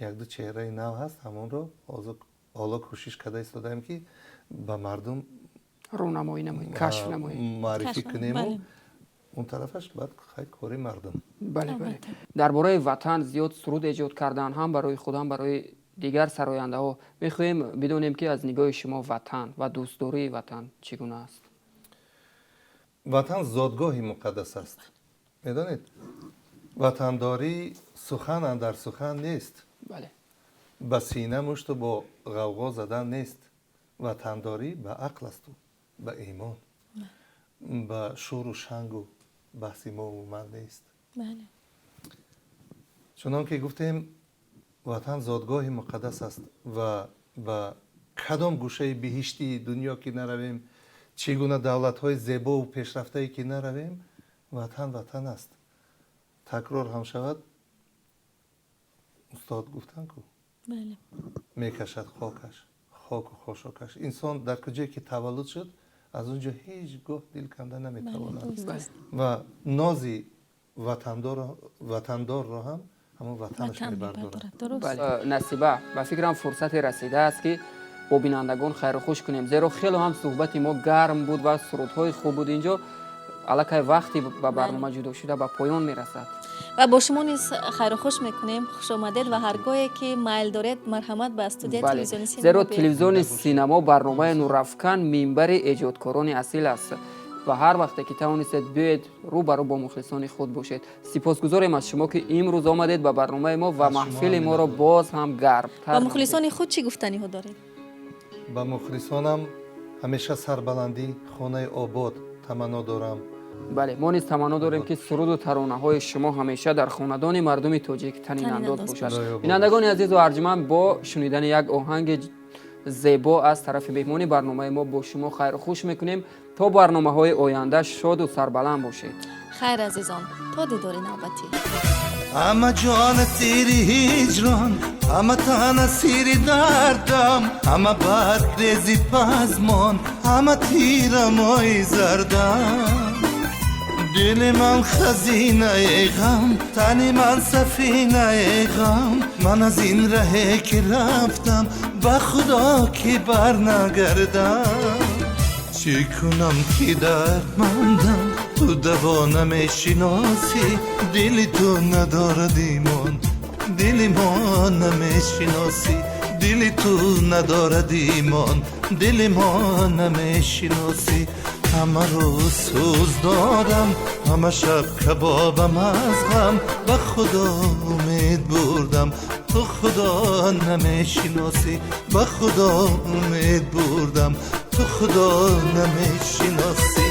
якду чеҳраи нав ҳаст, ҳамонро ҳоло кӯшиш карда истодаем, ки ба мардум рӯнамоӣ намоед, кашф намоед, муаррифӣ кунему он тарафаш баъд хай кори мардум. Бале, бале, дар бораи ватан зиёд суруд эҷод кардан, ҳам барои худ, ҳам барои дигар сарояндаҳо. Мехоҳем бидонем, ки аз нигоҳи шумо ватан ва дӯстдории ватан чӣ гуна аст? Ватан зодгоҳи муқаддас аст. Медонед, ватандорӣ сухан андар сухан нест, ба сина мушту бо ғавғо задан нест. Ватандорӣ ба ақл асту ба имон, ба шӯру шангу баҳси мову ман нест. Чунон ки гуфтем, ватан зодгоҳи муқаддас аст ва ба кадом гӯшаи биҳиштии дунё ки наравем, чӣ гуна давлатҳои зебову пешрафтае ки наравем, ватан ватан аст. Такрор ҳам шавад, устод гуфтанд ку, мекашад хокаш, хоку хошокаш. Инсон дар куҷое ки таваллуд шуд, аз он ҷо ҳеҷ гоҳ дил канда наметавонад ва нози ватандорро ҳам ҳамон ватанаш мебардорад. Насиба, ба фикрам, фурсате расидааст, ки бо бинандагон хайру хуш кунем, зеро хело ҳам суҳбати мо гарм буд ва сурудҳои хуб буд. Инҷо аллакай вақти ба барнома ҷудо шуда ба поён мерасад. Ва бо шумо низ хайру хуш мекунем. Хушомадед ва ҳар гоҳе ки майл доред, марҳамат, ба студияи телевизиони Синамо. Зеро телевизиони Синамо, барномаи Нурафкан минбари эҷодкорони асил аст ва ҳар вақте ки тавонистед, биёед, рӯ ба рӯ бо мухлисони худ бошед. Сипосгузорем аз шумо, ки имрӯз омадед ба барномаи мо ва маҳфили моро боз ҳам гармтар. Ба мухлисони худ чӣ гуфтаниҳо доред? Ба мухлисонам ҳамеша сарбаландӣ, хонаи обод таманно дорам. Бале, мо низ таманно дорем, ки суруду таронаҳои шумо ҳамеша дар хонадони мардуми тоҷик танинандоз бошад. Бинандагони азизу арҷуманд, бо шунидани як оҳанги зебо аз тарафи меҳмони барномаи мо бо шумо хайру хуш мекунем. То барномаҳои оянда шоду сарбаланд бошед. Хайр, азизон, то дидори навбатӣ. Ҳама ҷон асири ҳиҷрон, ҳама тан асири дардам, ҳама барг рези пазмон, ҳама тирамои зардам. Дили ман хазинаи ғам, тани ман сафинаи ғам. Ман аз ин раҳе ки рафтам, ба худо ки барнагардам. Чӣ кунам ки дардмандам, ту даво намешиносӣ. Дили ту надорад имон, дили мо намешиносӣ. Дили ту надорад имон, дили мо намешиносӣ. Ҳама рӯз сӯз дорам, ҳама шаб кабобам аз ғам. Ба худо умед бурдам, ту худо намешиносӣ. Ба худо умед бурдам, ту худо намешиносӣ.